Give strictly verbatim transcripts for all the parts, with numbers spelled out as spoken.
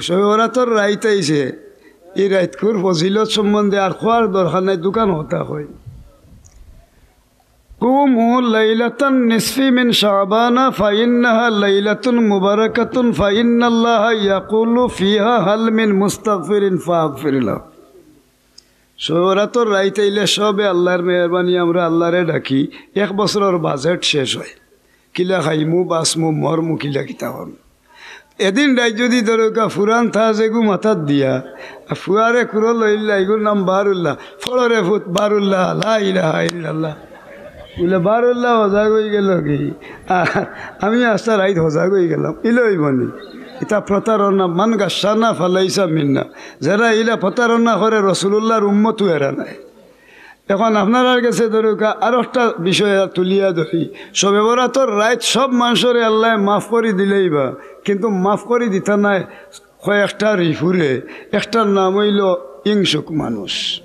শবে বরাতর রাইত আইছে, ই রাইতকুর ফজিলত সম্বন্ধে আর কওয়ার দরকার নাই, দুখান কথা কই। قوموا ليلة النصف من شعبان فإنها ليلة مباركة فإن الله يقول فيها هل من مستغفر فأغفر له। শবে বরাতর রাইত আইলে সবে আল্লাহর মেহেরবানি আমরা আল্লাহরে ডাকি, এক বছরর বাজেট শেষ অয়। কিলা খাইমু, বাঁচমু, মরমু, কিলা কিতা করমু। এদিন রাইত যুদি ধরউক্কা ফুরান তাজেগু মাথাত দিয়া, আর ফুয়ারে কুলো লইলা, ইগুর নাম বারুল্লাহ, ফড়রে ফুত বারুল্লাহ, লা ইলাহা ইল্লাল্লাহ। বুলে, "বারুল্লাহ হজাগ অইগেলোগি, আর আমি আস্তা রাইত হজাগ অইগেলাম।" ইলা অইবো নি? ইতা প্রতারণা, মান গাশশানা ফালাইসা মিন্না। যেরা ইলা প্রতারণা করে, রসুলুল্লাহর উম্মতও এরা নায়। এখন আপনারার গেছে ধরউক্কা আরোকটা বিষয় তুলিয়া ধরি, শবে বরাতর রাইত সব মানষরে আল্লায় মাফ করি দিলাইবা, কিন্তু মাফ করি দিতা নায় কয়েকটা রিফুরে, একটার নাম অইলো হিংসুক মানুষ।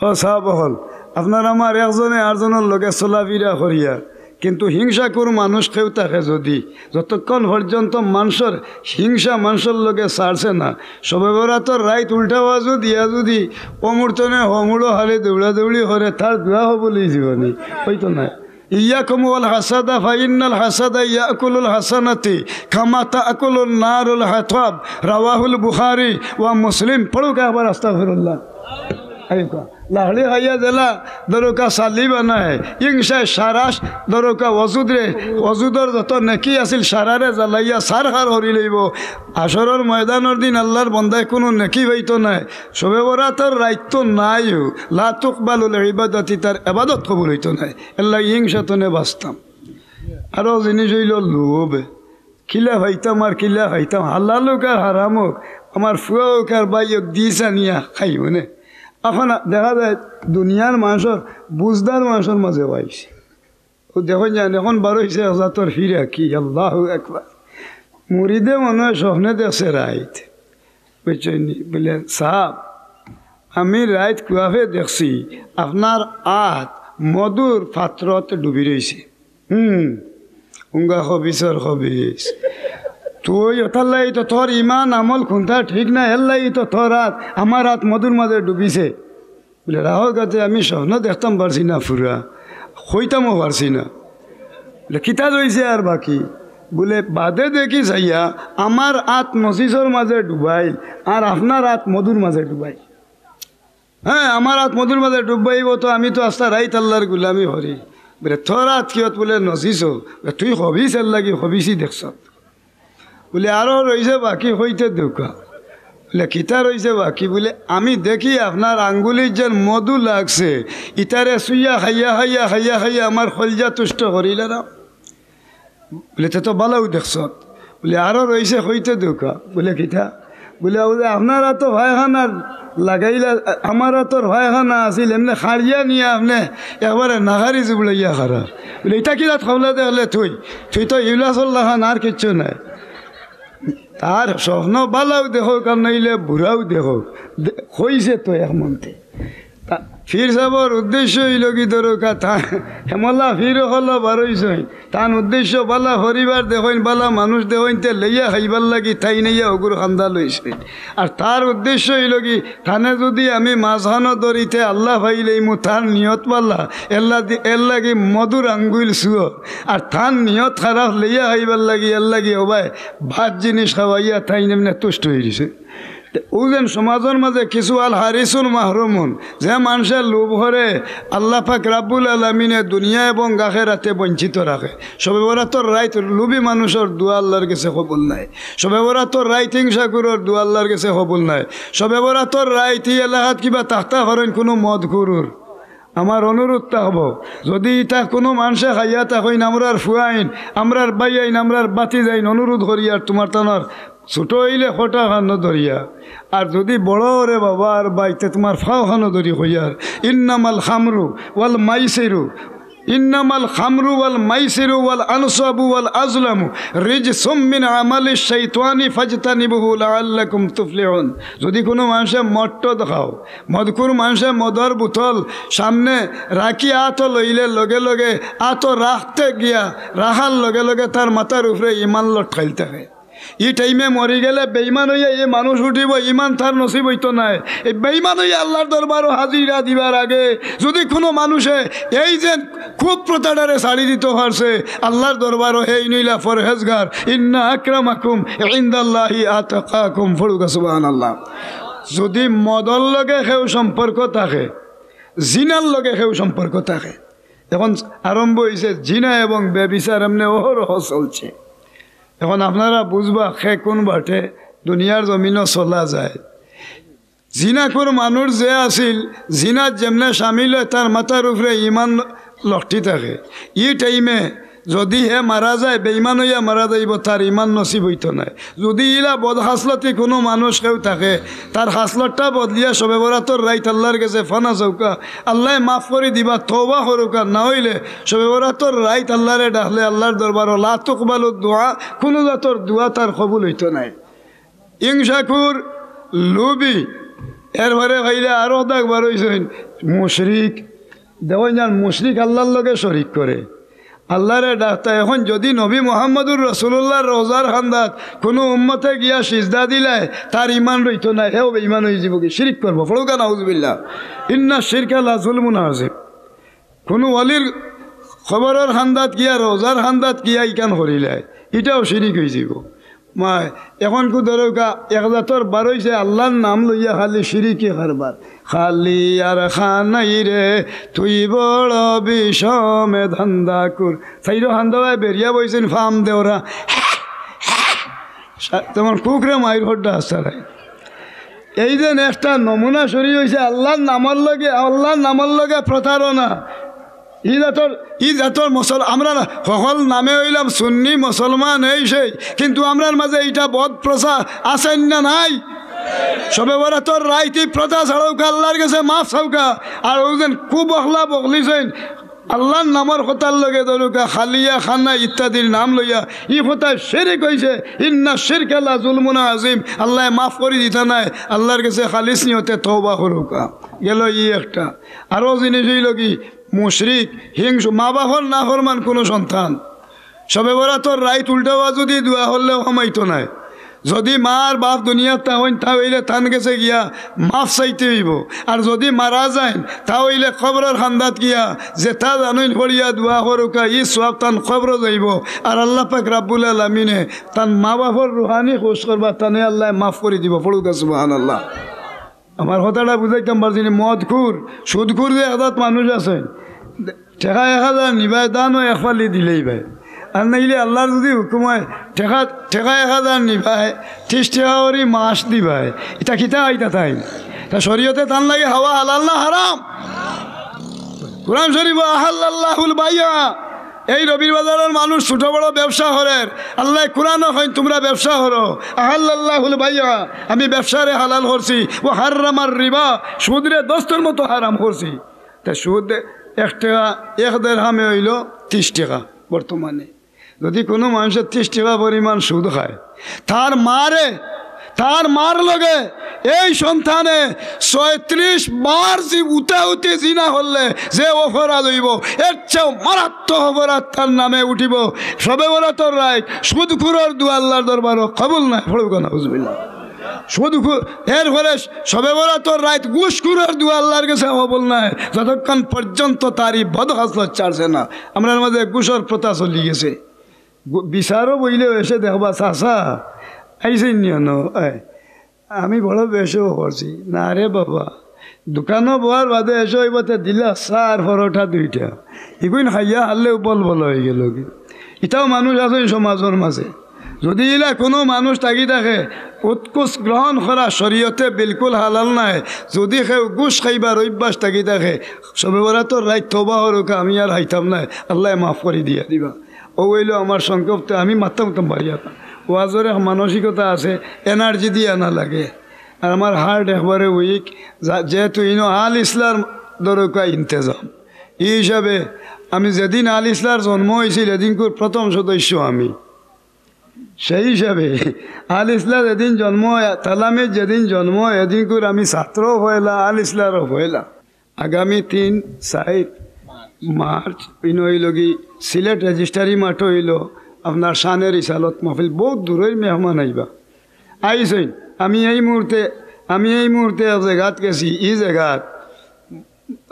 ও সাব অকল, আপনার আমার একজনে আরজনর লগে চলাফিরা করিয়ার, কিন্তু হিংসাকুর মানুষ কেউ থাকে যুদি, যতক্ষণ পর্যন্ত মানষর হিংসা মানষর লগে ছাড়ছে না, শবে বরাতর রাইত উল্টা বাজু দিয়া যুদি অমুরতনে হমুড়ো হালে দৌড়াদৌড়ি করে, তার দোয়া কবুল অইযিবো নি? অইতো নায়। ইয়াকুম ওয়াল হাসাদা ফাইন্নাল হাসাদা ইয়াকুলুল হাসানাতি কামা তাকুলুন নারুল হাতাব। রাওয়াহুল বুখারী ওয়া মুসলিম। পড়উক্কা একবার আস্তাগফিরুল্লাহ। আইউক্কা। লাহড়ি খাইয়া যেলা ধরউক্কা ছালি বানায়, হিংসায় সারাস ধরউক্কা অজুদরে, অজুদর যত নেকি আছিল সারারে জ্বালাইয়া ছারখার করি লইবো। হাশরর ময়দানর দিন আল্লাহর বন্দায় কুনু নেকি পাইতো নায়। শবে বরাতর রাইত তো নাইও, লা তুকবালুল ইবাদাতি, তার ইবাদত কবুল অইতো নায়। এরলাগি হিংসা তনে বাঁচতাম। আরো জিনিস অইলো লোভ। কিলা পাইতাম আর কিলা খাইতাম, হালাল অউক আর হারাম অউক, আমার ফুয়া অউক আর ভাই অউক, দিছ আনিয়া খাইমু নে। এখন দেখা যায় দুনিয়ার মানষর, বুঝদার মানষর মাঝে অইছে। ও দেখইন যান, এখন বার অইছে এক জাতর ফিরাকি, আল্লাহু আকবার। মুরিদে মনে অয় স্বপ্নে দেখছে রাইত, বুঝছইন নি? বুলে, "সাব, আমি রাইত কুয়াফে দেখছি, আপনার আত মধুর পাত্রত ডুবি রইছে।" হুম, উঙ্গা খবিসর খবিস। তুই অতার লাগি তো তোর ইমান আমল কুনটা ঠিক না, এরলাগি তো তোর আত, আমার আত মধুর মাঝে ডুবিছে। বুলে, "রাহো গাতে, আমি স্বপ্ন দেখতাম পারছি না ফুরা, কইতামও পারছি না।" বুলে, "কিতা রইছে আর বাকি?" বুলে, "বাদে দেখি চাইয়া আমার আত নজিসর মাঝে ডুবাইল, আর আপনার আত মধুর মাঝে ডুবাইল।" হ্যাঁ, আমার আত মধুর মাঝে ডুবাইবো তো, আমি তো আস্তা রাইত আল্লাহর গুলামি করি। বুলে, "তোর আত কিয়ত?" বুলে, "নজিসও।" বুলে, "তুই খবিস, এরলাগি খবিসি দেখছত।" বুলে, "আরো রইছে বাকি, কইতে দেউক্কা।" বুলে, "কিতা রইছে বাকি?" বুলে, "আমি দেখি আপনার আঙ্গুলির যেন মধু লাগছে, ইতারে চুইয়া খাইয়া খাইয়া খাইয়া খাইয়া আমার কইলজা তুষ্ট করিলা না।" বুলে, "তে তো বালাউ দেখছত।" বুলে, "আরো রইছে, কইতে দেউক্কা।" বুলে, "কিতা?" বুলে, "ও যে আপনার আতো পায়খানার লাগাইলা, আমার আতর পায়খানা আছিল, এমনে খাড়িয়া নিয়া আপনে একবারে নাগারি জুবড়াইয়া খারা।" বুলে, "ইতা কিতা খাওলা দেখলে তুই? তুই তো ইউলাসর লাখান, আর কিচ্ছু নাই।" তার স্বপ্ন বালাউ দেখউক আর নাইলে বুরাউ দেখউক, দে-, কইছে তো এক মন্তে। তা-, ফির সাবর উদ্দেশ্য অইলো কি ধরউক্কা, তা-, হেমলা ফির অকল বারইছইন। তান উদ্দেশ্য বালা পরিবার দেখইন, বালা মানুষ দেখইন, তে লইয়া খাইবার লাগি তাইন আইয়া অগুর কান্দা লইছইন। আর তার উদ্দেশ্য অইলো কি, তানে যুদি আমি মাঝখানো ধরি তে আল্লাহ পাইলাইমু, তার নিয়ত বালা, এরলা দি-, এরলাগি মধুর আঙ্গুইল চুয়ো। আর তার নিয়ত খারাপ, লইয়া খাইবার লাগি, এরলাগি অবায় বাদ জিনিস খাওয়াইয়া তাইন এমনে তুষ্ট অইগেছে। তে অউ যেন সমাজর মাঝে কিছু আল হারিসুন মাহরুমুন, যে মানষে লোভ করে, আল্লাহ পাক রাব্বুল আলামিনে দুনিয়া এবং আখেরাতে বঞ্চিত রাখে। শবে বরাতর রাইত লোভী মানুষর দোয়া আল্লাহর গেছে কবুল নায়। শবে বরাতর রাইত হিংসাকুরর দোয়া আল্লাহর গেছে কবুল নায়। শবে বরাতর রাইত ই এলাকাত কিবা তাখতা করইন কুনু মদখুরর, আমার অনুরোধ থাকবো, যুদি ইতা কুনু মানষে খাইয়া থাকইন, আমরার ফুয়াইন, আমরার ভাইয়াইন, আমরার ভাতিজাইন, অনুরোধ করিয়ার তুমার তানর ছোট অইলে খোটা খানো ধরিয়া, আর যুদি বড় অরে বাবা আর ভাই, তে তুমার ফাও খানো ধরি কইয়ার, ইন্নামাল খামরু ওয়াল মাইসিরু, ইন্নামাল খামরু ওয়াল মাইসিরু ওয়াল আনসাবু ওয়াল আজলামু রিজসুম মিন আমালিশ শাইতানি ফাজতানিবুহু লাআল্লাকুম তুফলিহুন। যুদি কুনু মানষে মদ-টদ খাও, মদখুর মানষে মদর বোতল সামনে রাখি আতো লইলে লগে লগে আতো রাখতে গিয়া, রাখার লগে লগে তার মাথার উপরে ইমান লটকাইল থাকে। ই টাইমে মরি গেলে বেইমান অইয়া ই মানুষ উঠিবো, ইমান তার নসিব অইতো নায়। এই বেইমান অইয়া আল্লার দরবারো হাজিরা দিবার আগে যুদি কুনু মানুষে এই যে কুপ্রথাটারে ছাড়ি দিতো পারছে, আল্লার দরবারো হে ইনইলা পরহেজগার। ইন্না আকরামাকুম ইনদাল্লাহি আতকাকুম। পড়ুক্কা সুবহানাল্লাহ। যুদি মদর লগে কেউ সম্পর্ক থাকে, জিনার লগে কেউ সম্পর্ক থাকে, এখন আরম্ভ অইছে জিনা এবং ব্যভিচার, এমনে অহরহ চলছে। এখন আপনারা বুঝবা কে কুন বাটে দুনিয়ার জমিনো চলা যায়। জিনাকুর মানুষ যে আছিল, জিনাত যেমনে শামিল অয়, তার মাথার উপরে ইমান লটকি থাকে। ই টাইমে যুদি হে মারা যায়, বেইমান অইয়া মারা যাইবো, তার ইমান নসিব অইতো নায়। যুদি ইলা বদহাসলতি কুনু মানুষ কেউ থাকে, তার হাসলতটা বদলিয়া শবে বরাতর রাইত আল্লার গেছে ফানা চাউক্কা, আল্লায় মাফ করি দিবা, তওবা করুক্কা। না অইলে শবে বরাতর রাইত আল্লারে ডাকলে আল্লার দরবারো লা তুকবালু দুআ, কুনু জাতর দুআ তার কবুল অইতো নায়। ইংসাকুর, লুবি, এরপরে কইলে আরো দাগ বারইছইন, মুশরিক। দেখইন যান, মুশরিক আল্লার লগে শরিক করে, আল্লারে ডাকতা। এখন যুদি নবী মুহাম্মদুর রাসুলুল্লাহর রওজার কান্দাত কুনু উম্মতে গিয়া সিজদা দিলায়, তার ইমান রইতো নায়, হেও বেইমান অইযিবোগি, শিরিক করবো। পড়ুক্কা নাউজুবিল্লাহ। ইন্না শিরকা লা জুলমুন আজিম। কুনু ওলির কবরর কান্দাত গিয়া, রওজার কান্দাত গিয়া ইখান করিলায়, ইটাও শিরিক অইযিবো। মায়, এখন কু ধরউক্কা, এক জাতর বারইছে আল্লার নাম লইয়া খালি শিরিকি কারবার। খালি আর খানাই রে, তুই বড় বিষমে ধান্দা কর। চাইরো কান্দা বায় বেরিয়া বইছইন, ফাম দেওরা। তেমন কুকুরে মাইর হড্ডা আস্তারায়। এই যে একটা নমুনা শুরু অইছে আল্লার নামর লগে, আল্লার নামর লগে প্রতারণা। ই জাতর, ই জাতর মুসল-, আমরা না, হকল নামে অইলাম সুন্নি মুসলমান, এই সেই, কিন্তু আমরার মাঝে ইটা বদ প্রথা আছে না নাই? শবে বরাতর রাইত ই প্রথা ছাড়উক্কা, আল্লার গেছে মাফ চাউক্কা। আর অউ যেন কুবখলা বখলিছইন, আল্লার নামর কথার লগে ধরুক্কা, খালিয়া, খানা ইত্যাদির নাম লইয়া ই কথায় শিরিক অইছে। ইন্না শিরকা লা জুলমুন আজিম। আল্লায় মাফ করি দিতা নায়, আল্লার গেছে খালিস নিয়তে তওবা করুক্কা। গেল ই একটা। আরো জিনিস অইলো কি, মুশরিক, হিংসু, মা বাফর নাফরমান কুনু সন্তান। শবে বরাতর রাইত উল্টা বাজু দি দোয়া করলেও হামাইতো নায়। যুদি মা আর বাফ দুনিয়াত থাকইন, তা অইলে তান গেছে গিয়া মাফ চাইতে অইবো। আর যুদি মারা যাইন, তা অইলে কবরর কান্দাত গিয়া যেতা জানইন পড়িয়া দোয়া করুক্কা, ই সওয়াব তান কবরো যাইবো। আর আল্লাহ পাক রাব্বুল আলামিনে তান মা বাফর রুহানি খুশ করবা, তানে আল্লায় মাফ করি দিবো। পড়ুক্কা সুবহানাল্লাহ। আমার কথাটা বুঝাইতাম পারছি নি? মদখুর, সুদখুর যে এক জাত মানুষ আছে, টেকা এক হাজার নিবায়, দানও এক ফালি দিলেই বায়। আর নাইলে আল্লার যুদি হুকুম অয়, টেকা, টেকা এক হাজার নিবায়, তিশ টেকা করি মাস দিবায়, ইতা কিতা অইতা তাইন? তা শরিয়তে তান লাগি খাওয়া হালাল না হারাম? কুরআন শরিফো আহাল্লাল্লাহুল বাইয়া, এই রবির বাজারর মানুষ ছোট বড় ব্যবসা করের, আল্লায় কুরআনো কইন, তুমরা ব্যবসা করো। আহাল্লাল্লাহুল বাইয়া, আমি ব্যবসারে হালাল করছি। ওয়া হাররামার রিবা, সুদরে দস্তর মতো হারাম করছি। তে সুদ এক টেকা, এক দেরহামে অইলো তিশ টেকা বর্তমানে। যুদি কুনু মানষে তিশ টেকা পরিমাণ সুদ খায়, তার মারে, তার মার লগে এই সন্তানে ছয়ত্রিশ বার জি-, উতাউতি জিনা করলে যে অপরাধ অইবো, এর চেয়েও মারাত্মক অপরাধ তার নামে উঠিবো। শবে বরাতর রাইত সুদখুরর দোয়া আল্লার দরবারো কবুল নায়। পড়ুক্কা নাউজুবিল্লাহ। সুদখুর, এরপরে শবে বরাতর রাইত ঘুষখুরর দোয়া আল্লার গেছে কবুল নায়, যতক্ষণ পর্যন্ত তার ই বদ খাসলত ছাড়ছে না। আমরার মাঝে ঘুষর প্রথা চলি গেছে। ঘু-, বিচারো বইলে এসে দেখবা, "চাচা, আইছইন নি অনো?" "এ, আমি বড় বেশও করছি।" "না রে বাবা, দোকানো বওয়ার বাদে এসে অইবো তে দিলা চা আর পরোটা দুইটা, ইগুইন খাইয়া হারলেউ বলবল অইগেলোগি।" ইতাও মানুষ আছইন সমাজর মাঝে। যুদি ইলা কুনু মানুষ থাকি থাকে, উৎকুচ গ্রহণ করা শরিয়তে বিলকুল হালাল নায়। যুদি কেউ ঘুষ খাইবার অভ্যাস থাকি থাকে, শবে বরাতর রাইত তওবা করুক্কা, আমি আর খাইতাম নায়, আল্লায় মাফ করি দিয়া দিবা। অউ অইলো আমার সংক্ষেপ, তে আমি মাততাম মাততাম পারিয়ার না। ওয়াজর এক মানসিকতা আছে, energy দিয়া আনা লাগে। আর আমার heart একবারে weak, যা-, যেহেতু ইনো আল ইসলার ধরুক্কা ইন্তেজাম। ই হিসাবে আমি যেদিন আল ইসলার জন্ম অইছিল, এদিনকুর প্রথম সদস্য আমি। সেই হিসাবে আল ইসলা যেদিন জন্ম অয়, তালামির যেদিন জন্ম অয়, এদিনকুর আমি ছাত্রও পয়লা, আল ইসলারও পয়লা। আগামী তিন, চাইর মার্চ ইনো অইলোগি সিলেট রেজিস্ট্রারি মাঠো অইলো আপনার শানে রিসালত মাহফিল, বউত দূরর মেহমান আইবা, আইছইন। আমি এই মুহূর্তে, আমি এই মুহূর্তে এক জাগাত গেছি, ই জাগাত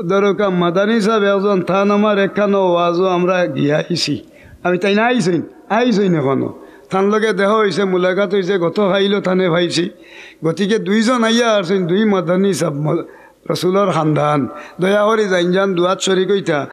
ধরউক্কা মাদানী সাব একজন, তান আমার একখানো ওয়াজো আমরা গিয়া আইছি। আমি তাইন আইছইন, আইছইন এখনো। তান লগে দেখা অইছে, মুলাকাত অইছে, গত কাইলও তানে পাইছি। গতিকে দুইজন আইয়া হারছইন, দুই মাদানী সাব, ম-, রসুলর খান্দান। দয়া করি যাইন যান, দোয়াত শরিক অইতা।